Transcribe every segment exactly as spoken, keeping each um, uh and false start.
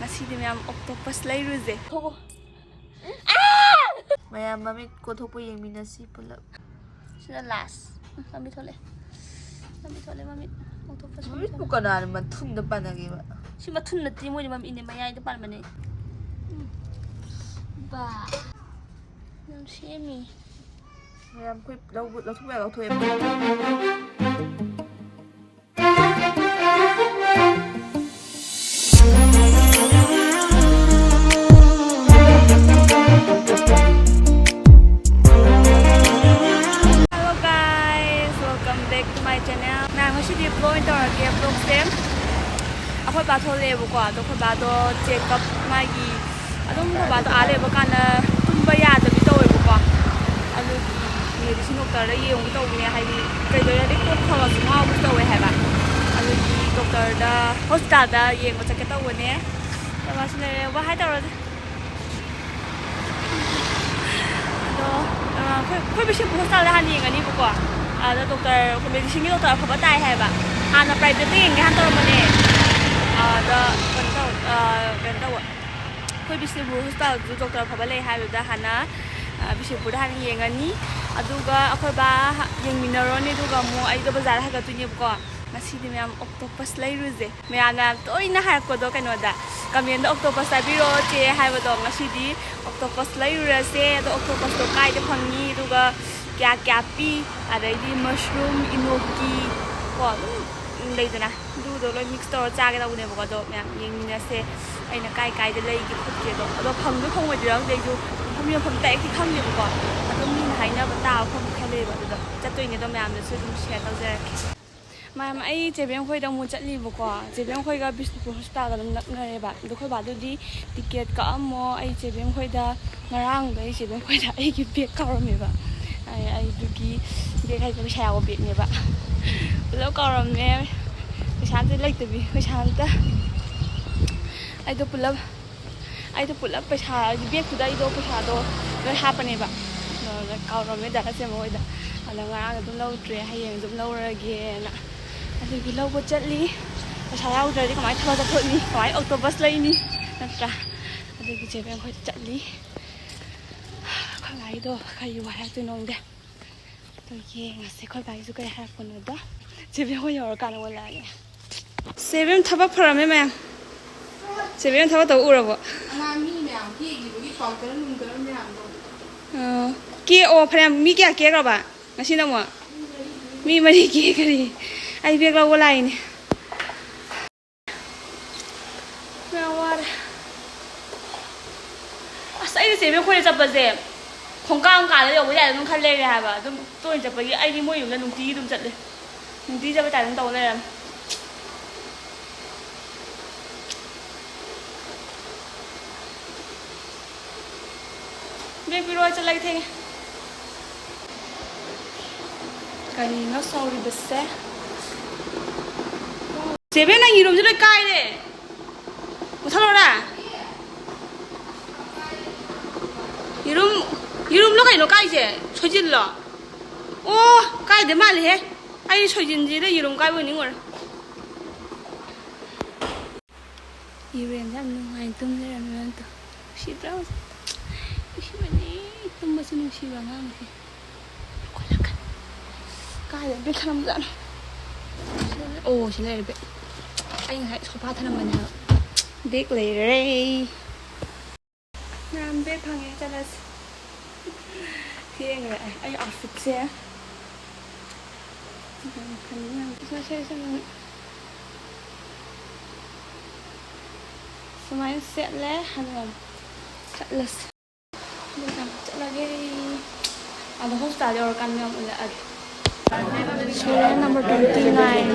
ꯉꯁꯤꯗꯤ ꯃꯌꯥꯝ octopus ꯂꯩꯔꯨꯁꯦ꯫ ꯊꯣꯛꯑꯣ꯫ ꯃꯌꯥꯝ ꯃꯃꯤꯠ ꯀꯣꯊꯣꯛꯄ ꯌꯦꯡꯃꯤꯟꯅꯁꯤ ꯄꯨꯂꯞ꯫ ꯁꯤꯅ last꯫ ꯎꯝ, ꯂꯝꯕꯤ ꯊꯣꯛꯂꯛꯑꯦ꯫ ꯂꯝꯕꯤ ꯊꯣꯛꯂꯛꯑꯦ, ꯃꯃꯤꯠ꯫ Octopus ꯃꯃꯤꯠ ꯃꯃꯤꯠꯄꯨ ꯊꯣꯛꯂꯛꯑꯦ꯫ ꯀꯅꯥꯅ ꯃꯊꯨꯟꯗ ꯄꯥꯟꯅꯒꯦꯕ? ꯁꯤ ꯃꯊꯨꯟ ꯅꯠꯇꯦ, ꯃꯣꯏꯗꯤ ꯃꯃꯤꯠꯅꯦ, ꯃꯌꯥꯏꯗ ꯄꯥꯟꯕꯅꯦ꯫ ꯎꯝ꯫ ꯕꯥ꯫ ꯌꯥꯝ ꯁꯦꯝꯃꯤ꯫ ꯃꯌꯥꯝ ꯑꯩꯈꯣꯏ ꯂꯧꯕ-, ꯂꯧꯊꯣꯛꯄ ꯌꯥ ꯂꯧꯊꯣꯛꯑꯦ꯫ Hello guys, welcome back to my channel. ꯃꯌꯥꯝ, ꯉꯁꯤꯗꯤ vlog ꯑꯣꯏꯅ ꯇꯧꯔꯒꯦ꯫ Vlogꯁꯦ ꯑꯩꯈꯣꯏ ꯕꯥ ꯊꯣꯛꯂꯛꯑꯦꯕꯀꯣ꯫ ꯑꯗꯣ ꯑꯩꯈꯣꯏ ꯕꯥꯗꯣ checkup ꯃꯥꯒꯤ ꯑꯗꯨꯝ ꯑꯩꯈꯣꯏ ꯕꯥꯗꯣ ꯑꯥ ꯂꯩꯕ ꯀꯥꯟꯗ ꯇꯨꯝꯕ ꯌꯥꯗꯕꯤ ꯇꯧꯋꯦꯕꯀꯣ꯫ ꯑꯗꯨꯒꯤ medicine doctorꯗ ꯌꯦꯡꯉꯨꯒꯦ ꯇꯧꯕꯅꯦ, ꯍꯥꯏꯗꯤ ꯀꯩꯗꯧꯔꯗꯤ ꯀꯣꯛ ꯈꯔ ꯈꯔꯁꯨ ꯉꯥꯎꯕꯁꯨ ꯇꯧꯋꯦ ꯍꯥꯏꯕ꯫ ꯑꯗꯨꯒꯤ doctorꯗ, hospitalꯗ ꯌꯦꯡꯕ ꯆꯠꯀꯦ ꯇꯧꯕꯅꯦ꯫ ꯑꯗꯣ ꯃꯥꯁꯨ ꯂꯩꯔꯦ, ꯋꯥ ꯍꯥꯏ ꯇꯧꯔꯁꯦ꯫ ꯑꯗꯣ, ꯑ, ꯑꯩꯈꯣꯏ, ꯑꯩꯈꯣꯏ ꯕꯤꯁꯦꯝꯄꯨꯔ hospitalꯗ ꯍꯥꯟꯅ ꯌꯦꯡꯉꯅꯤꯕꯀꯣ꯫ ꯑꯗ doctor, ꯑꯩꯈꯣꯏ medicineꯒꯤ doctor ꯑꯐꯕ ꯇꯥꯏ ꯍꯥꯏꯌꯦꯕ꯫ ꯍꯥꯟꯅ privateꯇ ꯌꯦꯡꯒꯦ ꯍꯥꯟꯅ ꯇꯧꯔꯝꯕꯅꯦ꯫ ꯑꯗ ꯀꯩꯅꯣ ꯇꯧ-, ꯑ, ꯀꯩꯅꯣ ꯇꯧꯕ꯫ ꯑꯩꯈꯣꯏ ꯕꯤꯁꯦꯝꯄꯨꯔ hospitalꯗꯨꯁꯨ doctor ꯑꯐꯕ ꯂꯩ ꯍꯥꯏꯕꯗꯨꯗ ꯍꯥꯟꯅ, ꯑ, ꯕꯤꯁꯦꯝꯄꯨꯔꯗ ꯍꯥꯟꯅ ꯌꯦꯡꯉꯅꯤ꯫ ꯑꯗꯨꯒ ꯑꯩꯈꯣꯏ ꯕꯥ ꯍ-, ꯌꯦꯡꯃꯤꯟꯅꯔꯨꯔꯅꯤ, ꯑꯗꯨꯒ ꯑꯃꯨꯛ ꯑꯩꯗꯣ ꯕꯖꯥꯔꯗ ꯍꯥꯏꯒꯠꯇꯣꯏꯅꯦꯕꯀꯣ꯫ ꯉꯁꯤꯗꯤ ꯃꯌꯥꯝ octopus ꯂꯩꯔꯨꯁꯦ꯫ ꯃꯌꯥꯝꯅ ꯌꯥꯝ ꯇꯣꯏꯅ ꯍꯥꯏꯔꯛꯄꯗꯣ ꯀꯩꯅꯣꯗ, commentꯗ "octopus ꯆꯥꯕꯤꯔꯣ ꯆꯦ" ꯍꯥꯏꯕꯗꯣ, ꯉꯁꯤꯗꯤ octopus ꯂꯩꯔꯨꯔꯁꯦ꯫ ꯑꯗꯣ octopusꯇꯣ ꯀꯥꯏꯗ ꯐꯪꯉꯤ, ꯑꯗꯨꯒ ꯀꯌꯥ ꯀꯌꯥ ꯄꯤ, ꯑꯗꯩꯗꯤ mushroom, ꯏꯅꯣꯀꯤ ꯀꯣ, ꯑꯗꯨꯝ ꯂꯩꯗꯅ, ꯑꯗꯨꯗꯣ ꯂꯣꯏ mix ꯇꯧꯔ ꯆꯥꯒꯦ ꯇꯧꯕꯅꯦꯕꯀꯣ꯫ ꯑꯗꯣ ꯃꯌꯥꯝ ꯌꯦꯡꯃꯤꯟꯅꯁꯦ, ꯑꯩꯅ ꯀꯥꯏ ꯀꯥꯏꯗ ꯂꯩꯒꯦ ꯈꯣꯠꯀꯦꯗꯣ꯫ ꯑꯗꯣ ꯐꯪꯗꯣꯏ ꯐꯪꯉꯣꯏꯗꯣꯏꯔꯥ ꯈꯪꯗꯦ, ꯑꯩꯁꯨ ꯃꯐꯝ ꯌꯣꯟꯐꯝ directly ꯈꯪꯗꯦꯕꯀꯣ꯫ ꯑꯗꯨꯝ ꯃꯤꯅ ꯍꯥꯏꯅꯕ ꯇꯥꯕ ꯈꯣꯠꯄ ꯈꯔ ꯂꯩꯌꯦꯕ, ꯑꯗꯨꯗ ꯆꯠꯇꯣꯏꯅꯦ꯫ ꯑꯗꯣ ꯃꯌꯥꯝꯗꯁꯨ ꯑꯗꯨꯝ share ꯇꯧꯖꯔꯛꯀꯦ꯫ ꯃꯌꯥꯝ, ꯑꯩ ꯆꯦꯕꯦꯝ ꯈꯣꯏꯗ ꯑꯃꯨꯛ ꯆꯠꯂꯤꯕꯀꯣ꯫ ꯆꯦꯕꯦꯝ ꯈꯣꯏꯒ ꯕꯤꯁꯅꯨꯄꯨꯔ hospitalꯒ ꯑꯗꯨꯝ ꯅꯛꯅꯔꯦꯕ꯫ ꯑꯗꯣ ꯑꯩꯈꯣꯏ ꯕꯥꯗꯨꯗꯤ ticket ꯀꯛꯑꯝꯃꯣ, ꯑꯩ ꯆꯦꯕꯦꯝ ꯈꯣꯏꯗ, ꯉꯔꯥꯡꯗꯣ ꯑꯩ ꯆꯦꯕꯦꯝ ꯈꯣꯏꯗ ꯑꯩꯒꯤ bag ꯀꯥꯎꯔꯝꯃꯦꯕ꯫ ꯑꯩ, ꯑꯩꯗꯨꯒꯤ bag ꯍꯥꯏꯁꯦ ꯄꯩꯁꯥ ꯌꯥꯎꯕ bagꯅꯦꯕ꯫ ꯄꯨꯂꯞ ꯀꯥꯎꯔꯝꯃꯦ꯫ ꯄꯩꯁꯥ ꯑꯝꯇ ꯂꯩꯇꯕꯤ, ꯄꯩꯁꯥ ꯑꯝꯇ, ꯑꯩꯗꯣ ꯄꯨꯂꯞ ꯑꯩꯗꯣ ꯄꯨꯂꯞ ꯄꯩꯁꯥ, bagꯇꯨꯗ ꯑꯩꯗꯣ ꯄꯩꯁꯥꯗꯣ ꯂꯣꯏ ꯍꯥꯞꯄꯅꯦꯕ꯫ ꯑꯗꯨꯗ ꯀꯥꯎꯔꯝꯃꯦ ꯗꯥ ꯂꯟꯆꯦꯝꯕ ꯍꯣꯏꯗ꯫ ꯑꯗ ꯉꯔꯥꯡ ꯑꯗꯨꯝ ꯂꯧꯗ꯭ꯔꯦ, ꯍꯌꯦꯡ ꯑꯗꯨꯝ ꯂꯧꯔꯒꯦꯅ꯫ ꯑꯗꯨꯒꯤ ꯂꯧꯕ ꯆꯠꯂꯤ꯫ ꯄꯩꯁꯥ ꯌꯥꯎꯗ꯭ꯔꯗꯤ ꯀꯃꯥꯏꯅ ꯊꯕꯛ ꯆꯠꯊꯣꯛꯅꯤ? ꯀꯃꯥꯏꯅ octopus ꯂꯩꯅꯤ? ꯅꯠꯇ꯭ꯔꯥ? ꯑꯗꯨꯒꯤ ꯆꯦꯕꯦꯝ ꯑꯩꯈꯣꯏꯗ ꯆꯠꯂꯤ꯫ ꯑꯩꯈꯣꯏ ꯒꯥꯔꯤꯗꯣ ꯀꯔꯤ ꯋꯥ ꯍꯥꯏꯔꯛꯇꯣꯏꯅꯣ ꯈꯪꯗꯦ꯫ ꯑꯗꯣ ꯌꯦꯡꯉꯁꯦ ꯑꯩꯈꯣꯏ ꯒꯥꯔꯤꯁꯨ ꯀꯔꯤ ꯍꯥꯏꯔꯛꯄꯅꯣꯗꯣ꯫ ꯆꯦꯕꯦꯝ ꯍꯣꯏ ꯌꯧꯔꯀꯥꯟꯗ ꯑꯣꯜꯂꯛꯑꯒꯦ꯫ ꯆꯦꯕꯦꯝ ꯊꯕꯛ ꯐꯔꯝꯃꯦ ꯃꯌꯥꯝ꯫ ꯆꯦꯕꯦꯝ ꯊꯕꯛ ꯇꯧꯕ ꯎꯔꯕꯣ? ꯑꯉꯥꯡ ꯃꯤ ꯃꯌꯥꯝ ꯀꯦꯈꯤꯕꯒꯤ ꯄꯥꯎꯇꯔ ꯅꯨꯡꯇꯔ ꯃꯌꯥꯝꯗꯣ꯫ ꯑꯣ, ꯀꯦ ꯑꯣ ꯐꯅꯌꯥꯝ ꯃꯤ ꯀꯌꯥ ꯀꯦꯈ꯭ꯔꯕ ꯉꯁꯤꯅ ꯑꯃꯨꯛ? ꯃꯤ ꯃꯔꯤ ꯀꯦꯈꯔꯤ꯫ ꯑꯩ ꯕꯦꯛ ꯂꯧꯕ ꯂꯥꯛꯏꯅꯦ꯫ ꯌꯥꯝ ꯋꯥꯔꯦ꯫ ꯑꯁ ꯑꯩꯅ ꯆꯦꯕꯦꯝ ꯈꯣꯏꯗ ꯆꯠꯄꯁꯦ ꯈꯣꯡꯀꯥꯞ ꯀꯥꯜꯂ ꯌꯧꯕ ꯌꯥꯏ ꯑꯗꯨꯝ ꯈꯜ ꯂꯩꯔꯦ ꯍꯥꯏꯕ꯫ ꯑꯗꯨꯝ ꯇꯣꯏꯅ ꯆꯠꯄꯒꯤ ꯑꯩꯗꯤ ꯃꯣꯏ ꯌꯨꯝꯗ ꯅꯨꯡꯇꯤꯒꯤ ꯑꯗꯨꯝ ꯆꯠꯂꯦ꯫ ꯅꯨꯡꯇꯤꯒꯤ ꯆꯠꯄ ꯇꯥꯏꯞ ꯑꯗꯨꯝ ꯇꯧ ꯂꯩꯔꯝꯃꯦ꯫ ꯕꯦꯛ ꯄꯤꯔꯛꯑꯣ, ꯆꯠꯂꯒꯦ, ꯊꯦꯡꯉꯦ꯫ ꯀꯔꯤꯅꯣ ꯁꯧꯔꯤꯕꯁꯦ? ꯆꯦꯕꯦ, ꯅꯪ ꯌꯦꯔꯨꯝꯁꯦ ꯂꯣꯏ ꯀꯥꯏꯔꯦ꯫ ꯃꯨꯊꯠꯂꯣꯔꯥ? ꯌꯦꯔꯨꯝ, ꯌꯦꯔꯨꯝꯂꯣ ꯀꯩꯅꯣ ꯀꯥꯏꯁꯦ? ꯁꯣꯏꯖꯤꯜꯂꯣ? ꯑꯣ, ꯀꯥꯏꯗ ꯃꯥꯜꯂꯦꯍꯦ꯫ ꯑꯩ ꯁꯣꯏꯖꯤꯟꯁꯤꯗ ꯌꯦꯔꯨꯝ ꯀꯥꯏꯕ ꯅꯤꯡꯉꯨꯔꯦ꯫ ꯏꯔꯦꯟꯁꯦ ꯌꯥꯝ ꯅꯨꯡꯉꯥꯏꯅ ꯇꯨꯝ ꯂꯩꯔꯝꯃꯦ ꯑꯗꯣ꯫ ꯅꯨꯡꯁꯤꯗ꯭ꯔꯥ ꯍꯧꯖꯤꯛ? ꯅꯨꯡꯁꯤꯕꯅꯤ꯫ ꯇꯨꯝꯕꯁꯨ ꯅꯨꯡꯁꯤꯕ ꯑꯉꯥꯡꯁꯦ꯫ ꯍꯧꯒꯠꯂꯛꯀꯅꯤ꯫ ꯀꯥꯏꯗ ꯕꯦꯛ ꯊꯅꯝꯖꯥꯠꯅꯣ? ꯁꯤꯗ ꯂꯩ-, ꯑꯣ, ꯁꯤ ꯂꯩꯔꯦ ꯕꯦꯛ꯫ ꯑꯩ ꯉꯁꯥꯏ ꯁꯣꯐꯥ ꯊꯅꯝꯕꯅꯦ ꯍꯥꯏꯕ꯫ ꯕꯦꯛ ꯂꯩꯔꯦ꯫ ꯃꯌꯥꯝ ꯕꯦꯛ ꯐꯪꯉꯦ, ꯆꯠꯂꯁꯤ꯫ ꯊꯦꯡꯈ꯭ꯔꯦ꯫ ꯑꯩ ꯑꯥꯎꯠꯐꯤꯠꯁꯦ ꯌꯥꯝ ꯐꯅꯤ, ꯌꯥꯝ ꯁꯦ, ꯁꯦ, ꯁꯦ꯫ ꯁꯨꯃꯥꯏꯅ ꯁꯦꯠꯂꯦ, ꯑꯗꯨꯒ ꯆꯠꯂꯁꯤ꯫ ꯑꯗꯨꯒ ꯆꯠꯂꯒꯦ꯫ ꯑꯗꯣ ꯍꯣꯁꯄꯤꯇꯥꯜ ꯌꯧꯔꯀꯥꯟꯗ ꯌꯥꯝ ꯎꯠꯂꯛꯑꯒꯦ꯫ Serial number twenty nine꯫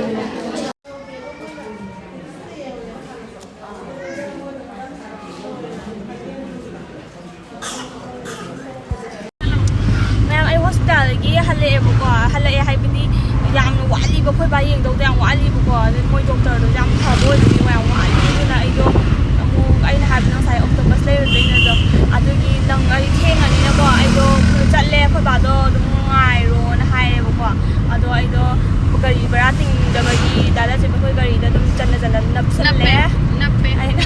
ꯃꯌꯥꯝ, ꯑꯩ ꯍꯣꯁꯄꯤꯇꯥꯜꯗꯒꯤ ꯍꯜꯂꯛꯑꯦꯕꯀꯣ꯫ ꯍꯜꯂꯛꯑꯦ ꯍꯥꯏꯕꯗꯤ ꯌꯥꯝꯅ ꯋꯥꯠꯂꯤꯕ, ꯑꯩꯈꯣꯏ ꯕꯥ ꯌꯦꯡꯗꯧꯗꯣ ꯌꯥꯝ ꯋꯥꯠꯂꯤꯕꯀꯣ꯫ ꯑꯗꯨ ꯃꯣꯏ ꯗꯣꯛꯇꯔꯗꯣ ꯌꯥꯝ ꯐꯕ ꯑꯣꯏꯕꯒꯤ ꯌꯥꯝ ꯋꯥꯠꯂꯤ꯫ ꯑꯗꯨꯅ ꯑꯩꯗꯣ ꯑꯃꯨꯛ, ꯑꯩꯅ ꯍꯥꯏꯕꯗꯣ ꯉꯁꯥꯏ ꯑꯣꯛꯇꯣꯄꯁ ꯂꯩꯔꯨꯗꯣꯏꯅꯦ ꯑꯗꯣ, ꯑꯗꯨꯒꯤ ꯅꯪ ꯑꯩ ꯊꯦꯡꯉꯅꯤꯅꯀꯣ꯫ ꯑꯩꯗꯣ ꯆꯠꯂꯦ, ꯑꯩꯈꯣꯏ ꯕꯥꯗꯣ ꯑꯗꯨꯝ ꯉꯥꯏꯔꯣꯅ ꯍꯥꯏꯔꯦꯕꯀꯣ꯫ ꯑꯗꯣ ꯑꯩꯗꯣ ꯒꯥꯔꯤ ꯚꯔꯥ ꯇꯤꯡꯗꯕꯒꯤ ꯗꯥꯗꯥ ꯆꯦꯕꯦ ꯑꯩꯈꯣꯏ ꯒꯥꯔꯤꯗ ꯑꯗꯨꯝ ꯆꯟꯅ ꯆꯟꯅ ꯅꯞꯁꯜꯂꯦ꯫ ꯅꯞꯄꯦ, ꯅꯞꯄꯦ꯫ ꯑꯩꯅ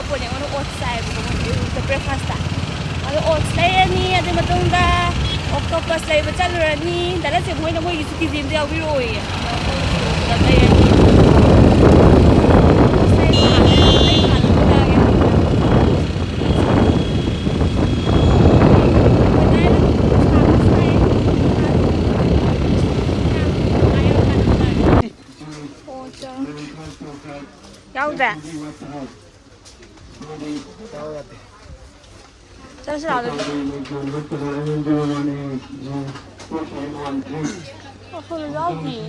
ꯄꯣꯠꯅꯦ ꯑꯩꯉꯣꯟꯗ ꯑꯣꯠꯁ ꯆꯥꯏꯕꯀꯣ ꯃꯣꯏ ꯑꯌꯨꯛꯇ ꯕ꯭ꯔꯦꯛꯐꯥꯁꯇ꯫ ꯑꯗꯣ ꯑꯣꯠꯁ ꯂꯩꯔꯅꯤ, ꯑꯗꯨꯒꯤ ꯃꯇꯨꯡꯗ ꯑꯣꯛꯇꯣꯄꯁ ꯂꯩꯕ ꯆꯠꯂꯨꯔꯅꯤ꯫ ꯗꯥ ꯂꯟꯆꯦꯕ ꯍꯣꯏꯅ ꯃꯣꯏꯒꯤꯁꯨ ꯀꯦ ꯖꯤ ꯑꯃꯗ ꯌꯥꯎꯕꯤꯔꯛꯑꯣꯌꯦ꯫ ꯑꯗꯣ ꯑꯩꯈꯣꯏꯒꯤꯁꯨ ꯄꯨꯂꯞ ꯂꯩꯔꯅꯤ꯫ ꯑꯣꯠꯁ ꯂꯩꯕ ꯍꯥꯟꯅ, ꯂꯩꯕ ꯍꯥꯟꯅ ꯊꯣꯛꯂꯛꯑꯒꯦ꯫ ꯌꯥꯎꯗ꯭ꯔꯦ? ꯆꯠꯂꯁꯤ ꯂꯥꯛꯑꯣ ꯑꯗꯨꯗꯤ꯫ ꯑꯩꯈꯣꯏ ꯌꯥꯎꯗꯤꯌꯦ꯫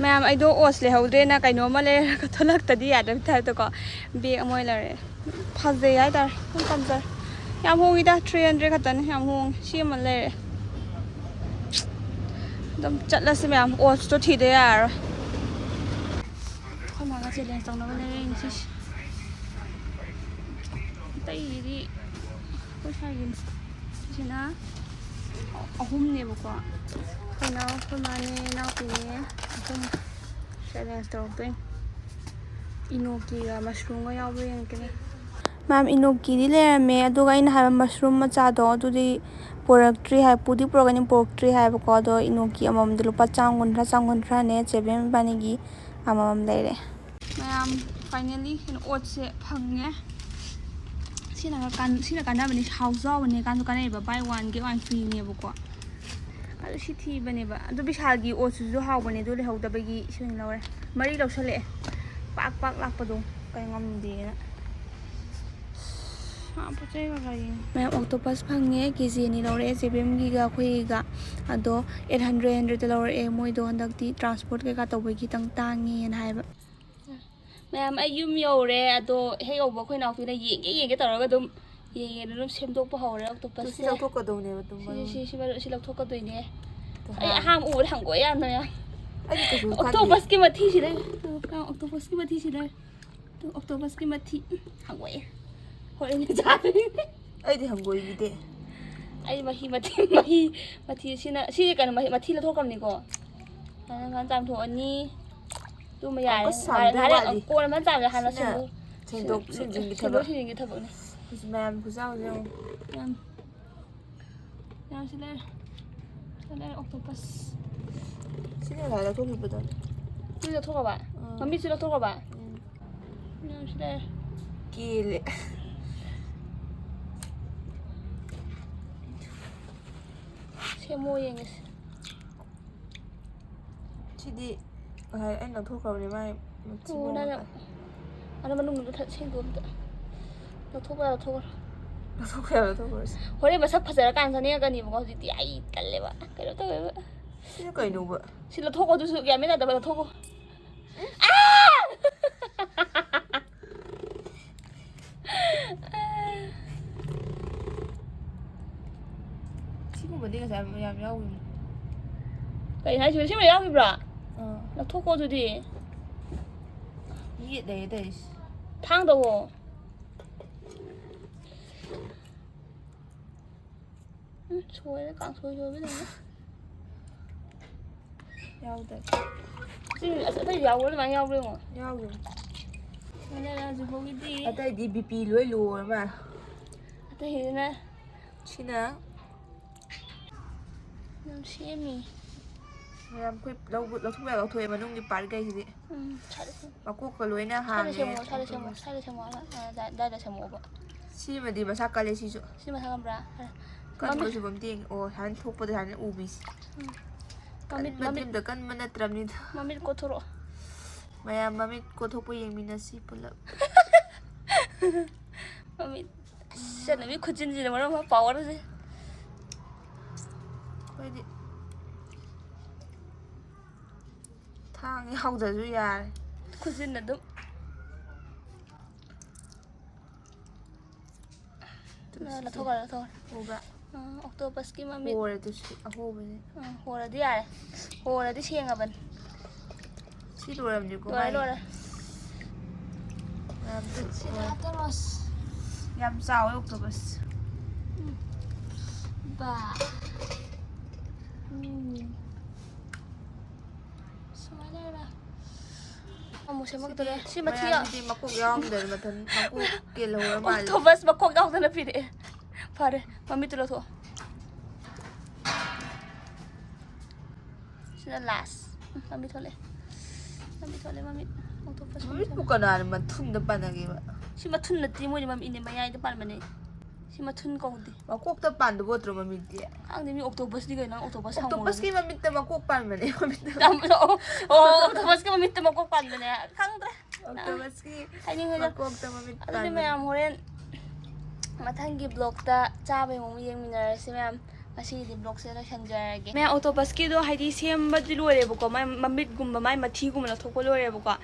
ꯃꯌꯥꯝ, ꯑꯩꯗꯣ ꯑꯣꯠꯁ ꯂꯩꯍꯧꯗ꯭ꯔꯦꯅ ꯀꯩꯅꯣꯝꯃ ꯂꯩꯔꯒ ꯊꯣꯛꯂꯛꯇꯗꯤ ꯌꯥꯗꯕ ꯇꯥꯏꯞꯇꯀꯣ ꯕꯦꯒ ꯑꯃ ꯑꯣꯏꯅ ꯂꯩꯔꯛꯑꯦ꯫ ꯐꯖꯩ ꯍꯥꯏꯇꯥꯔꯦ, ꯑꯗꯨꯝ ꯄꯥꯝꯖꯔꯦ꯫ ꯌꯥꯝ ꯍꯣꯡꯉꯤꯗ, ꯊ꯭ꯔꯤ ꯍꯟꯗ꯭ꯔꯦꯗ ꯈꯛꯇꯅꯤ, ꯌꯥꯝ ꯍꯣꯡꯉꯤ꯫ ꯁꯤ ꯑꯃ ꯂꯩꯔꯦ꯫ ꯑꯗꯨꯝ ꯆꯠꯂꯁꯤ ꯃꯌꯥꯝ, ꯑꯣꯠꯁꯇꯣ ꯊꯤꯗ ꯌꯥꯔꯔꯣꯏ꯫ ꯑꯩꯈꯣꯏ ꯃꯥꯒ ꯆꯦꯂꯦꯟꯖ ꯇꯧꯅꯕ ꯂꯩꯔꯛꯏꯅꯤ ꯁꯤꯁꯦ꯫ ꯑꯇꯩꯗꯤ ꯑꯩꯈꯣꯏ ꯁ꯭ꯋꯥꯏꯒꯤꯅꯤ꯫ ꯁꯤꯁꯤꯅ ꯑꯍꯨꯝꯅꯦꯕꯀꯣ꯫ ꯑꯩꯈꯣꯏ ꯏꯅꯥꯎ, ꯑꯩꯈꯣꯏ ꯃꯥꯅꯦ, ꯏꯅꯥꯎꯄꯤꯅꯦ, ꯑꯍꯨꯝ ꯆꯦꯂꯦꯟꯖ ꯇꯧꯔꯛꯇꯣꯏꯅꯤ꯫ ꯏꯅꯣꯀꯤꯒ ꯃꯁꯔꯨꯝꯒ ꯌꯥꯎꯕ꯭ꯔꯥ ꯌꯦꯡꯉꯛꯀꯦꯅꯦ꯫ ꯃꯌꯥꯝ, ꯏꯅꯣꯀꯤꯗꯤ ꯂꯩꯔꯝꯃꯦ, ꯑꯗꯨꯒ ꯑꯩꯅ ꯍꯥꯏꯕ ꯃꯁꯔꯨꯝ ꯃꯆꯥꯗꯣ ꯑꯗꯨꯗꯤ ꯄꯨꯔꯛꯇ꯭ꯔꯤ ꯍꯥꯏ, ꯄꯨꯗꯤ ꯄꯨꯔꯛꯀꯅꯤ, ꯄꯨꯔꯛꯇ꯭ꯔꯤ ꯍꯥꯏꯕꯀꯣ꯫ ꯑꯗꯣ ꯏꯅꯣꯀꯤ ꯑꯃꯃꯝꯗ ꯂꯨꯄꯥ ꯆꯥꯝ ꯀꯨꯟꯊ꯭ꯔꯥ, ꯆꯥꯝ ꯀꯨꯟꯊ꯭ꯔꯥꯅꯦ꯫ ꯆꯦꯕꯦꯝ ꯏꯕꯥꯅꯤꯒꯤ ꯑꯃꯃꯝ ꯂꯩꯔꯦ꯫ ꯃꯌꯥꯝ, ꯐꯥꯏꯅꯦꯜꯂꯤ ꯀꯩꯅꯣ ꯑꯣꯠꯁꯦ ꯐꯪꯉꯦ꯫ ꯁꯤꯅ ꯀꯥꯟ-, ꯁꯤꯅ ꯀꯥꯟꯅꯕꯅꯤ, ꯍꯥꯎꯁꯨ ꯍꯥꯎꯕꯅꯦ, ꯀꯥꯟꯁꯨ ꯀꯥꯟꯅꯩꯕ, ꯕꯥꯏ ꯋꯥꯟ ꯒꯦꯠ ꯋꯥꯟ ꯐ꯭ꯔꯤꯅꯦꯕꯀꯣ꯫ ꯑꯗꯨ ꯁꯤ ꯊꯤꯕꯅꯦꯕ, ꯑꯗꯨ ꯕꯤꯁꯥꯜꯒꯤ ꯑꯣꯠꯁꯤꯁꯨ ꯍꯥꯎꯕꯅꯦ, ꯑꯗꯨ ꯂꯩꯍꯧꯗꯕꯒꯤ ꯁꯤ ꯑꯣꯏꯅ ꯂꯧꯔꯦ꯫ ꯃꯔꯤ ꯂꯧꯁꯜꯂꯛꯑꯦ, ꯄꯥꯛ ꯄꯥꯛ ꯂꯥꯛꯄꯗꯣ ꯀꯩ ꯉꯝꯗꯦꯅ꯫ ꯑꯥ, ꯄꯣꯠ ꯆꯩ ꯀꯩꯀꯥ ꯌꯦꯡꯉꯦ꯫ ꯃꯌꯥꯝ, ꯑꯣꯛꯇꯣꯄꯁ ꯐꯪꯉꯦ, ꯀꯦ ꯖꯤ ꯑꯅꯤ ꯂꯧꯔꯛꯑꯦ, ꯆꯦꯕꯦꯝꯒꯤꯒ ꯑꯩꯈꯣꯏꯒꯤꯒ꯫ ꯑꯗꯣ ꯑꯩꯠ ꯍꯟꯗ꯭ꯔꯦꯗ, ꯍꯟꯗ꯭ꯔꯦꯗꯇ ꯂꯧꯔꯛꯑꯦ꯫ ꯃꯣꯏꯗꯣ ꯍꯟꯗꯛꯇꯤ ꯇ꯭ꯔꯥꯟꯁꯄꯣꯔꯠ ꯀꯩꯀꯥ ꯇꯧꯕꯒꯤ ꯈꯤꯇꯪ ꯇꯥꯡꯉꯦꯅ ꯍꯥꯏꯕ꯫ ꯃꯌꯥꯝ, ꯑꯩ ꯌꯨꯝ ꯌꯧꯔꯦ꯫ ꯑꯗꯣ ꯍꯦꯛ ꯌꯧꯕ ꯑꯩꯈꯣꯏ ꯏꯅꯥꯎꯄꯤꯅ ꯌꯦꯡꯒꯦ ꯌꯦꯡꯒꯦ ꯇꯧꯔꯒ ꯑꯗꯨꯝ ꯌꯦꯡꯉꯦ, ꯑꯗꯨꯝ ꯁꯦꯝꯗꯣꯛꯄ ꯍꯧꯔꯦ ꯑꯣꯛꯇꯣꯄꯁꯁꯦ꯫ ꯁꯤ ꯂꯧꯊꯣꯛꯀꯗꯧꯅꯦꯕ ꯑꯗꯨꯝ ꯁꯤ, ꯃꯔꯨ꯫ ꯁꯤ, ꯁꯤ ꯃꯔꯨ-, ꯁꯤ ꯂꯧꯊꯣꯛꯀꯗꯣꯏꯅꯦ꯫ ꯑꯗꯣ ꯑꯩ ꯍꯥꯟ-, ꯑꯍꯥꯟꯕ ꯎꯕꯗ ꯍꯪꯒꯣꯏ ꯌꯥꯝꯅ ꯃꯌꯥꯝ꯫ ꯑꯩꯗꯤ ꯀꯩꯁꯨ ꯈꯟꯗꯦ꯫ ꯑꯣꯛꯇꯣꯄꯁꯀꯤ ꯃꯊꯤꯁꯤ ꯂꯩ꯫ ꯑꯗꯨ ꯑꯣꯛꯇꯣꯄꯁꯀꯤ ꯃꯊꯤꯁꯤ ꯂꯩ꯫ ꯑꯗꯨ ꯑꯣꯛꯇꯣꯄꯁꯀꯤ ꯃꯊꯤ꯫ ꯎꯝ, ꯍꯪꯒꯣꯏꯑꯦ꯫ ꯍꯣꯔꯦꯟ ꯆꯥꯗꯣꯏꯅꯦ꯫ ꯑꯩꯗꯤ ꯍꯪꯒꯣꯏꯕꯤꯗꯦ꯫ ꯑꯩ ꯃꯍꯤ ꯃꯊꯤ, ꯃꯍꯤ ꯃꯊꯤ ꯁꯤꯅ, ꯁꯤꯁꯦ ꯀꯩꯅꯣ, ꯃꯍꯤ, ꯃꯊꯤ ꯂꯧꯊꯣꯛꯈ꯭ꯔꯕꯅꯤꯀꯣ꯫ ꯐꯖꯅ ꯆꯥꯝꯊꯣꯛꯑꯅꯤ꯫ ꯇꯨꯝꯕ ꯌꯥꯔꯦ꯫ ꯑꯃꯨꯛꯀ ꯁꯥꯡꯗꯣꯏ ꯉꯥꯏꯔꯦ꯫ ꯋꯥꯠꯂꯤ꯫ ꯀꯣꯟꯅ ꯐꯖꯅ ꯆꯥꯝꯃꯦ꯫ ꯍꯥꯟꯅ ꯁꯤꯅ ꯁꯦꯡꯗꯣꯛ-, ꯁꯦꯡꯗꯣꯛ ꯁꯤꯟꯖꯤꯟꯒꯤ ꯁꯦꯡꯗꯣꯛ ꯊꯕꯛ꯫ ꯁꯤꯟꯖꯤꯟꯒꯤ ꯊꯕꯛꯅꯦ꯫ ꯑꯁ, ꯃꯌꯥꯝ ꯈꯨꯆꯥꯎꯁꯦ ꯌꯦꯡꯉꯣ꯫ ꯌꯥꯝ, ꯌꯥꯝ ꯁꯤ ꯂꯩꯔꯦ꯫ ꯁꯤ ꯂꯩꯔꯦ, octopus꯫ ꯁꯤꯅ ꯉꯁꯥꯏ ꯂꯧꯊꯣꯛꯈꯤꯕꯗꯣ꯫ ꯁꯤ ꯂꯧꯊꯣꯛꯈ꯭ꯔꯕ? ꯑꯥ꯫ ꯃꯃꯤꯠꯁꯤ ꯂꯧꯊꯣꯛꯈ꯭ꯔꯕ? ꯎꯝ꯫ ꯌꯥꯝ ꯁꯤ ꯂꯩꯔꯦ꯫ ꯀꯦꯜꯂꯦ꯫ ꯁꯦꯝꯃꯣ ꯌꯦꯡꯒꯦꯁꯦ꯫ ꯁꯤꯗꯤ ꯉꯁꯥꯏ ꯑꯩꯅ ꯂꯧꯊꯣꯛꯈ꯭ꯔꯕꯅꯦ ꯃꯥꯏ ꯃꯊꯤ ꯑꯣ, ꯃꯌꯥꯝ ꯅꯪꯅ ꯃꯌꯥꯝ꯫ ꯑꯗꯣ ꯃꯅꯨꯡꯗ ꯊꯠ-, ꯁꯦꯡꯗꯣꯛ ꯑꯝꯇ꯫ ꯂꯧꯊꯣꯛꯄ ꯌꯥꯕ ꯂꯧꯊꯣꯛꯈ꯭ꯔꯣ꯫ ꯂꯧꯊꯣꯛꯄ ꯌꯥꯕ ꯂꯧꯊꯣꯛꯈ꯭ꯔꯣꯁꯦ꯫ ꯍꯣꯔꯦꯟ ꯃꯁꯛ ꯐꯖꯔꯀꯥꯟꯗ ꯆꯥꯅꯤꯡꯉꯛꯀꯅꯤꯕꯀꯣ, ꯍꯧꯖꯤꯛꯇꯤ ꯑꯩ ꯇꯜꯂꯦꯕ꯫ ꯀꯩꯅꯣ ꯇꯧꯋꯦꯕ꯫ ꯁꯤꯅ ꯀꯩꯅꯣꯕ? ꯁꯤ ꯂꯧꯊꯣꯛꯀꯣ, ꯑꯗꯨꯁꯨ ꯒ꯭ꯌꯥꯟ ꯃꯦꯟ ꯇꯥꯗꯕ ꯂꯧꯊꯣꯛꯀꯣ꯫ ꯁꯤꯒꯨꯝꯕꯗꯤ ꯉꯁꯥꯏ ꯌꯥꯝ ꯌꯥꯎꯈꯤꯕꯅꯤ꯫ ꯀꯩ ꯍꯥꯏꯁꯤꯕ? ꯁꯤꯒꯨꯝꯕ ꯌꯥꯎꯈꯤꯕ꯭ꯔꯥ? ꯑꯥ꯫ ꯂꯧꯊꯣꯛꯀꯣ ꯑꯗꯨꯗꯤ꯫ ꯌꯦꯠ ꯂꯩꯌꯦ ꯇꯧꯔꯤꯁꯦ꯫ ꯊꯥꯡꯗꯧꯋꯣ꯫ ꯎꯝ, ꯁꯣꯏꯔꯦ, ꯀꯥꯡꯁꯣꯏ ꯁꯣꯏꯕꯗꯧꯅ꯫ ꯌꯥꯎꯗꯦ꯫ ꯁꯤ ꯑꯁ ꯑꯇꯩ ꯌꯥꯎꯕ꯭ꯔꯥ? ꯑꯗꯨꯃꯥꯏꯅ ꯌꯥꯎꯕ꯭ꯔꯥ ꯌꯦꯡꯉꯣ꯫ ꯌꯥꯎꯗꯦ꯫ ꯃꯥꯟꯅꯔꯦ ꯍꯧꯖꯤꯛ ꯐꯥꯎꯒꯤꯗꯤ꯫ ꯑꯇꯩꯗꯤ ꯕꯤ ꯄꯤ ꯂꯣꯏ ꯂꯣ ꯑꯣꯏꯔ ꯃꯥꯜꯂꯦ꯫ ꯑꯇꯩꯁꯤꯅ ꯁꯤꯅ ꯌꯥꯝ ꯁꯦꯝꯃꯤ꯫ ꯃꯌꯥꯝ ꯑꯩꯈꯣꯏ ꯂꯧꯕ-, ꯂꯧꯊꯣꯛꯄ ꯌꯥ ꯂꯧꯊꯣꯛꯑꯦ ꯃꯅꯨꯡꯒꯤ ꯄꯥꯔꯠꯈꯩꯁꯤꯗꯤ꯫ ꯎꯝ, ꯁ꯭ꯋꯥꯏꯗ ꯁꯦꯝꯃꯣ꯫ ꯃꯀꯣꯛꯀ ꯂꯣꯏꯅ ꯁ꯭ꯋꯥꯏꯗ ꯍꯥꯡꯉꯦ꯫ ꯁꯦꯝꯃꯣ, ꯁ꯭ꯋꯥꯏꯗ ꯁꯦꯝꯃꯣ, ꯁ꯭ꯋꯥꯏꯗ ꯁꯦꯝꯃꯣ, ꯑ, ꯑꯗꯥꯏ-, ꯑꯗꯥꯏꯗ ꯁꯦꯝꯃꯛꯑꯣꯕ꯫ ꯁꯤꯃꯗꯤ ꯃꯁꯥ ꯀꯜꯂꯦ ꯁꯤꯁꯨ꯫ ꯁꯤ ꯃꯁꯥ ꯀꯟꯕ꯭ꯔꯥ? ꯀꯟꯕꯁꯨ ꯃꯃꯤꯠ ꯑꯝꯇ ꯌꯦꯡꯒꯦ꯫ ꯑꯣ, ꯁꯨꯃꯥꯏꯅ ꯊꯣꯛꯄꯗ ꯁꯨꯃꯥꯏꯅ ꯎꯕꯤꯁꯦ꯫ ꯎꯝ꯫ ꯃꯃꯤꯠ, ꯀꯟꯕꯗꯤ ꯃꯃꯤꯠ, ꯑꯝꯇ ꯀꯟꯕ ꯅꯠꯇ꯭ꯔꯕꯅꯤꯗ꯫ ꯃꯃꯤꯠ ꯀꯣꯊꯣꯔꯛꯑꯣ꯫ ꯃꯌꯥꯝ ꯃꯃꯤꯠ ꯀꯣꯊꯣꯛꯄ ꯌꯦꯡꯃꯤꯟꯅꯁꯤ ꯄꯨꯂꯞ꯫ ꯃꯃꯤꯠ꯫ ꯑꯁ, ꯏꯆꯟꯅꯨꯄꯤ ꯈꯨꯖꯤꯟꯁꯤꯅ ꯃꯔꯣꯟ ꯑꯃ ꯄꯥꯋꯔꯁꯦ꯫ ꯑꯩꯈꯣꯏꯗꯤ ꯊꯥꯡ ꯌꯥꯎꯗ꯭ꯔꯁꯨ ꯌꯥꯔꯦ꯫ ꯈꯨꯖꯤꯟꯅ ꯑꯗꯨꯝ꯫ ꯑꯗꯨ ꯂꯧꯊꯣꯛꯈ꯭ꯔꯣ, ꯂꯧꯊꯣꯛꯈ꯭ꯔꯣ꯫ ꯎꯕ꯭ꯔꯥ? ꯑꯥ, octopusꯀꯤ ꯃꯃꯤꯠ꯫ ꯍꯣꯔꯦ ꯑꯗꯨꯁꯨ ꯑꯍꯣꯕꯁꯦ꯫ ꯑꯥ, ꯍꯣꯔꯗꯤ ꯌꯥꯔꯦ꯫ ꯍꯣꯔꯗꯤ ꯁꯦꯡꯉꯕꯅꯤ꯫ ꯁꯤ ꯂꯣꯏꯔꯕꯅꯤꯀꯣ ꯂꯣꯏꯔꯦ, ꯃꯥꯏ꯫ ꯂꯣꯏꯔꯦ꯫ ꯌꯥꯝ ꯁꯤꯗ ꯍꯥꯞꯇꯣꯔꯣ꯫ ꯌꯥꯝ ꯆꯥꯎꯋꯦ octopus꯫ ꯎꯝ꯫ ꯕꯥ꯫ ꯎꯝ꯫ ꯑꯃꯨꯛ ꯁꯦꯝꯃꯛꯇꯣꯔꯦ꯫ ꯁꯤ ꯃꯊꯤ ꯌꯥꯎ- ꯃꯌꯥꯝꯁꯤꯗꯤ ꯃꯀꯣꯛ ꯌꯥꯎꯔꯝꯗꯕꯅꯤ꯫ ꯃꯊꯟ ꯃꯀꯣꯛ ꯀꯦꯜꯍꯧꯔ ꯃꯥꯜꯂꯦ꯫ ꯑꯣꯛꯇꯣꯄꯁ ꯃꯀꯣꯛ ꯌꯥꯎꯗꯅ ꯄꯤꯔꯛꯑꯦ꯫ ꯐꯔꯦ, ꯃꯃꯤꯠꯇꯨ ꯂꯧꯊꯣꯛꯑꯣ꯫ ꯁꯤꯅ ꯂꯥꯁ꯫ ꯎꯝ, ꯃꯃꯤꯠ ꯊꯣꯛꯂꯛꯑꯦ꯫ ꯃꯃꯤꯠ ꯊꯣꯛꯂꯛꯑꯦ, ꯃꯃꯤꯠ꯫ ꯑꯣꯛꯇꯣꯄꯁ ꯃꯃꯤꯠ ꯃꯃꯤꯠꯄꯨ ꯊꯣꯛꯂꯛꯑꯦ꯫ ꯀꯅꯥꯅ ꯃꯊꯨꯟꯗ ꯄꯥꯟꯅꯒꯦꯕ? ꯁꯤ ꯃꯊꯨꯟ ꯅꯠꯇꯦ, ꯃꯣꯏꯗꯤ ꯃꯃꯤꯠꯅꯦ, ꯃꯌꯥꯏꯗ ꯄꯥꯟꯕꯅꯦ꯫ ꯁꯤ ꯃꯊꯨꯟ ꯀꯧꯗꯦ꯫ ꯃꯀꯣꯛꯇ ꯄꯥꯟꯗꯕ ꯑꯣꯠꯇ꯭ꯔꯣ ꯃꯃꯤꯠꯇꯤ? ꯈꯪꯗꯦ, ꯃꯤ ꯑꯣꯛꯇꯣꯄꯁꯇꯤ ꯀꯩꯅꯣ, ꯅꯪ ꯑꯣꯛꯇꯣꯄꯁ ꯍꯪꯉꯨꯔꯣ꯫ ꯑꯣꯛꯇꯣꯄꯁꯀꯤ ꯃꯃꯤꯠꯇ ꯃꯀꯣꯛ ꯄꯥꯟꯕꯅꯦ, ꯃꯃꯤꯠꯇ꯫ ꯇꯝ-, ꯑꯣ, ꯑꯣ, ꯑꯣꯛꯇꯣꯄꯁꯀꯤ ꯃꯃꯤꯠꯇ ꯃꯀꯣꯛ ꯄꯥꯟꯕꯅꯦ꯫ ꯈꯪꯗ꯭ꯔꯦ꯫ ꯑꯣꯛꯇꯣꯄꯁꯀꯤ ꯍꯥꯏꯅꯤꯡꯉꯦꯗ꯫ ꯃꯀꯣꯛꯇ ꯃꯃꯤꯠ ꯑꯗꯨꯗꯤ ꯄꯥꯟꯕꯅꯦ꯫ ꯃꯌꯥꯝ ꯍꯣꯔꯦꯟ ꯃꯊꯪꯒꯤ ꯕ꯭ꯂꯣꯛꯇ ꯆꯥꯕꯩ ꯃꯑꯣꯡ ꯌꯦꯡꯃꯤꯟꯅꯔꯁꯤ ꯃꯌꯥꯝ꯫ ꯉꯁꯤꯒꯤꯗꯤ ꯕ꯭ꯂꯣꯛꯁꯦ ꯂꯣꯏꯁꯟꯖꯔꯒꯦ꯫ ꯃꯌꯥꯝ ꯑꯣꯛꯇꯣꯄꯁꯀꯤꯗꯣ ꯍꯥꯏꯗꯤ ꯁꯦꯝꯕꯗꯤ ꯂꯣꯏꯔꯦꯕꯀꯣ, ꯃꯥꯏ ꯃꯃꯤꯠꯀꯨꯝꯕ ꯃꯥꯏ ꯃꯊꯤꯒꯨꯝꯕ ꯂꯧꯊꯣꯛꯄ ꯂꯣꯏꯔꯦꯕꯀꯣ꯫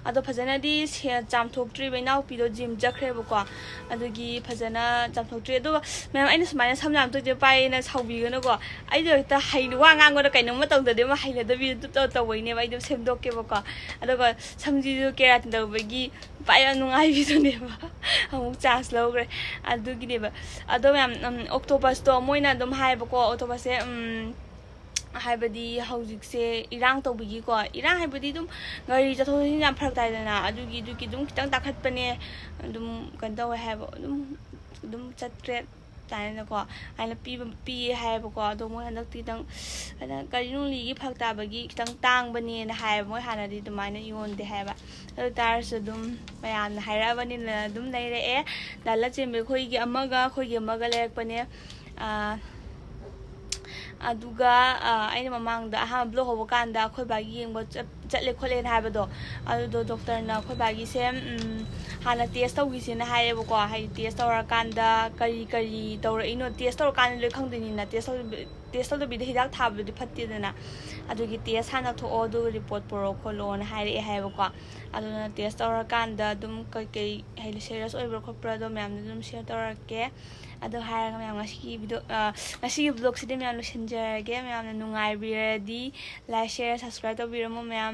ꯑꯗꯣ ꯐꯖꯅꯗꯤ ꯁꯦ-, ꯆꯥꯝꯊꯣꯛꯇ꯭ꯔꯤꯕ, ꯏꯅꯥꯎꯄꯤꯗꯣ ꯖꯤꯝ ꯆꯠꯈ꯭ꯔꯦꯕꯀꯣ꯫ ꯑꯗꯨꯒꯤ ꯐꯖꯅ ꯆꯥꯝꯊꯣꯛꯇ꯭ꯔꯤ꯫ ꯑꯗꯨꯒ ꯃꯌꯥꯝ ꯑꯩꯅ ꯁꯨꯃꯥꯏꯅ ꯁꯝ ꯌꯥꯝ ꯇꯣꯏ ꯇꯣꯏ ꯄꯥꯏꯌꯦꯅ ꯁꯥꯎꯕꯤꯒꯅꯨꯀꯣ꯫ ꯑꯩꯗꯣ ꯍꯦꯛꯇ ꯍꯩ-, ꯋꯥ ꯉꯥꯡꯕꯗ ꯀꯩꯅꯣꯝꯃ ꯇꯧꯗ꯭ꯔꯗꯤ ꯑꯃ ꯍꯩꯅꯗꯕꯤ ꯑꯗꯨ ꯇꯧ-, ꯇꯧꯕꯩꯅꯦꯕ꯫ ꯑꯩꯗꯣ ꯁꯦꯝꯗꯣꯛꯀꯦꯕꯀꯣ꯫ ꯑꯗꯨꯒ ꯁꯝꯁꯤꯁꯨ ꯀꯦꯔꯥꯇꯤꯟ ꯇꯧꯕꯒꯤ ꯄꯥꯏ ꯌꯥꯝ ꯅꯨꯡꯉꯥꯏꯕꯤꯗꯨꯅꯦꯕ꯫ ꯑꯃꯨꯛ ꯆꯥꯟꯁ ꯂꯧꯈ꯭ꯔꯦ꯫ ꯑꯗꯨꯒꯤꯅꯦꯕ꯫ ꯑꯗꯣ ꯃꯌꯥꯝ, ꯎꯝ, ꯑꯣꯛꯇꯣꯄꯁꯇꯣ ꯃꯣꯏꯅ ꯑꯗꯨꯝ ꯍꯥꯏꯌꯦꯕꯀꯣ, ꯑꯣꯛꯇꯣꯄꯁꯁꯦ, ꯎꯝ, ꯍꯥꯏꯕꯗꯤ ꯍꯧꯖꯤꯛꯁꯦ ꯏꯔꯥꯡ ꯇꯧꯕꯒꯤꯀꯣ, ꯏꯔꯥꯡ ꯍꯥꯏꯕꯗꯤ ꯑꯗꯨꯝ ꯒꯥꯔꯤ ꯆꯠꯊꯣꯛ ꯆꯠꯁꯤꯟ ꯌꯥꯝ ꯐꯔꯛ ꯇꯥꯏꯗꯅ, ꯑꯗꯨꯒꯤ, ꯑꯗꯨꯒꯤ ꯑꯗꯨꯝ ꯈꯤꯇꯪ ꯇꯥꯈꯠꯄꯅꯦ, ꯑꯗꯨꯝ ꯀꯩꯅꯣ ꯇꯧꯋꯦ ꯍꯥꯏꯕ, ꯑꯗꯨꯝ, ꯑꯗꯨꯝ ꯆꯥꯇ꯭ꯔꯦꯠ ꯑꯗꯨꯃꯥꯏꯅꯀꯣ, ꯑꯗꯨꯃꯥꯏꯅ ꯄꯤꯕ, ꯄꯤꯌꯦ ꯍꯥꯏꯌꯦꯕꯀꯣ꯫ ꯑꯗꯣ ꯃꯣꯏ ꯍꯟꯗꯛꯇꯤ ꯈꯤꯇꯪ, ꯑꯗ ꯒꯥꯔꯤ ꯅꯨꯡꯂꯤꯒꯤ ꯐꯔꯛ ꯇꯥꯕꯒꯤ ꯈꯤꯇꯪ ꯇꯥꯡꯕꯅꯦꯅ ꯍꯥꯏꯌꯦꯕ꯫ ꯃꯣꯏ ꯍꯥꯟꯅꯗꯤ ꯑꯗꯨꯃꯥꯏꯅ ꯌꯣꯟꯗꯦ ꯍꯥꯏꯌꯦꯕ꯫ ꯑꯗꯨ ꯇꯥꯔꯁꯨ ꯑꯗꯨꯝ ꯃꯌꯥꯝꯅ ꯍꯥꯏꯔꯛꯑꯕꯅꯤꯅ ꯑꯗꯨꯝ ꯂꯩꯔꯛꯑꯦ꯫ ꯗꯥ ꯂꯟꯆꯦꯟꯕꯤ ꯑꯩꯈꯣꯏꯒꯤ ꯑꯃꯒ ꯑꯩꯈꯣꯏꯒꯤ ꯑꯃꯒ ꯂꯩꯔꯛꯄꯅꯦ꯫ ꯑꯥ, ꯑꯗꯨꯒ, ꯑꯥ, ꯑꯩꯅ ꯃꯃꯥꯡꯗ ꯑꯍꯥꯟꯕ ꯕ꯭ꯂꯣꯛ ꯍꯧꯕ ꯀꯥꯟꯗ ꯑꯩꯈꯣꯏ ꯕꯥꯒꯤ ꯌꯦꯡꯕ ꯆꯠ-, ꯆꯠꯂꯦ ꯈꯣꯠꯂꯦꯅ ꯍꯥꯏꯕꯗꯣ, ꯑꯗꯨꯗꯣ ꯗꯣꯛꯇꯔꯅ ꯑꯩꯈꯣꯏ ꯕꯥꯒꯤꯁꯦ, ꯎꯝ, ꯍꯥꯟꯅ ꯇꯦꯁ ꯇꯧꯈꯤꯁꯦꯅ ꯍꯥꯏꯌꯦꯕꯀꯣ꯫ ꯍꯥꯏꯗꯤ ꯇꯦꯁ ꯇꯧꯔꯀꯥꯟꯗ ꯀꯔꯤ ꯀꯔꯤ ꯇꯧꯔꯛꯏꯅꯣ, ꯇꯦꯁ ꯇꯧꯔꯀꯥꯟꯗ ꯂꯣꯏ ꯈꯪꯗꯣꯏꯅꯤꯅ, ꯇꯦꯁ ꯇꯧ-, ꯇꯦꯁ ꯇꯧꯗꯕꯤꯗ ꯍꯤꯗꯥꯛ ꯊꯥꯕꯗꯨꯗꯤ ꯐꯠꯇꯦꯗꯅ꯫ ꯑꯗꯨꯒꯤ ꯇꯦꯁ ꯍꯥꯟꯅ ꯊꯣꯛꯑꯣ, ꯑꯗꯨꯒ ꯔꯤꯄꯣꯔꯠ ꯄꯨꯔꯛꯑꯣ ꯈꯣꯠꯂꯣꯅ ꯍꯥꯏꯔꯛꯑꯦ ꯍꯥꯏꯌꯦꯕꯀꯣ꯫ ꯑꯗꯨꯅ ꯇꯦꯁ ꯇꯧꯔꯀꯥꯟꯗ ꯑꯗꯨꯝ ꯀꯩꯀꯩ ꯍꯥꯏꯗꯤ ꯁꯦꯔꯤꯌꯁ ꯑꯣꯏꯕ꯭ꯔꯥ ꯈꯣꯠꯄ꯭ꯔꯥ ꯑꯗꯣ ꯃꯌꯥꯝꯗ ꯑꯗꯨꯝ ꯁꯤꯌꯔ ꯇꯧꯔꯛꯀꯦ꯫ ꯑꯗꯣ ꯍꯥꯏꯔꯒ ꯃꯌꯥꯝ ꯉꯁꯤꯒꯤ ꯚꯤꯗꯤꯑꯣ, ꯑ, ꯉꯁꯤꯒꯤ ꯕ꯭ꯂꯣꯛꯁꯤꯗꯤ ꯃꯌꯥꯝ ꯂꯣꯏꯁꯤꯟꯖꯔꯒꯦ꯫ ꯃꯌꯥꯝꯅ ꯅꯨꯡꯉꯥꯏꯕꯤꯔꯗꯤ like, share, subscribe ꯇꯧꯕꯤꯔꯝꯃꯣ ꯃꯌꯥꯝ꯫